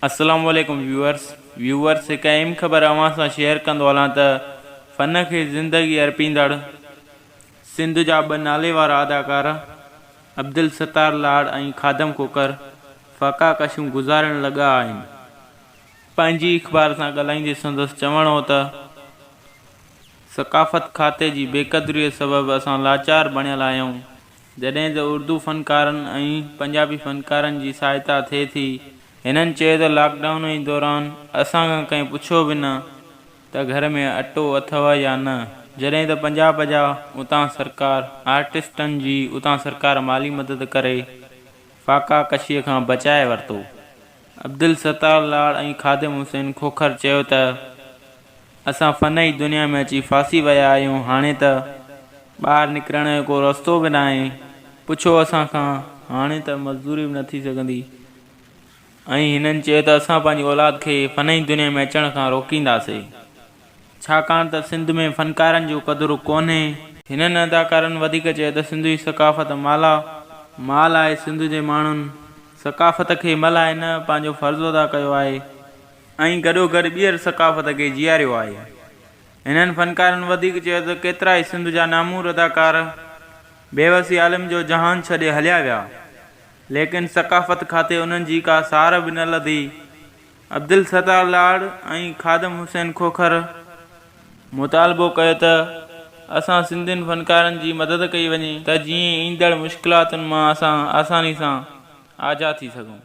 السلام عليڪم viewers viewers هڪ اهم خبر اوهان سان شيئر ڪندو هلان ته فن کي زندگي ارپيندڙ سنڌ جا ٻه نالي وارا اداڪار عبدالستار لاڙ ۽ خادم کوکر فاقا ڪشيون گذارڻ لڳا آهن پنهنجي اخبار سان ڳالهائيندي سندس چوڻ هو ته ثقافت کاتي جي بيقدري سبب اسان لاچار بڻيل آهيون جڏهن ته اردو فنڪارن ۽ پنجابي فنڪارن جي سهائتا ٿئي ٿي. هنن چيو ته لاڪ ڊائون جي دوران اسان کان ڪنهن پڇيو به نه ته گهر ۾ اٽو اٿئو يا نه، جڏهن ته پنجاب جا اتان سرڪار آرٽسٽن جي اتان سرڪار مالي مدد ڪري فاقا ڪشيء کان بچائي ورتو. عبدالستار لاڙ ۽ خادم حسين کوکر چيو ته اسان فن جي دنيا ۾ اچي ڦاسي ويا آهيون هاڻي ته ٻاهر نڪرڻ جو ڪو رستو به ناهي پڇو اسان کان هاڻي ته مزدوري به نه ٿي سگهندي ۽ هنن چيو ته اسان پنهنجي اولاد کي فن جي دنيا ۾ اچڻ کان روڪينداسي ڇاڪاڻ ته سنڌ ۾ فنڪارن جو قدر ڪونهي. هنن اداڪارن وڌيڪ چيو ته سنڌ جي ثقافت مالا مال آهي سنڌ جي ماڻهن ثقافت کي ملهائي نه پنهنجو فرض ادا ڪيو آهي ۽ گڏوگڏ ٻيهر ثقافت کي جيئاريو آهي. هنن فنڪارن وڌيڪ چيو ته ڪيترائي سنڌ جا نامور اداڪار بيوسي عالم جو جهان ڇڏي هليا ويا ليڪن ثقافت کاتي انهن جي ڪا سار به نه لڌي. عبدالستار لاڙ ۽ خادم حسين کوکر مطالبو ڪيو ته اسان سنڌين فنڪارن جي مدد ڪئي وڃي ته جيئن ايندڙ مشڪلاتن مان اسان آساني سان آجا ٿي سگهون.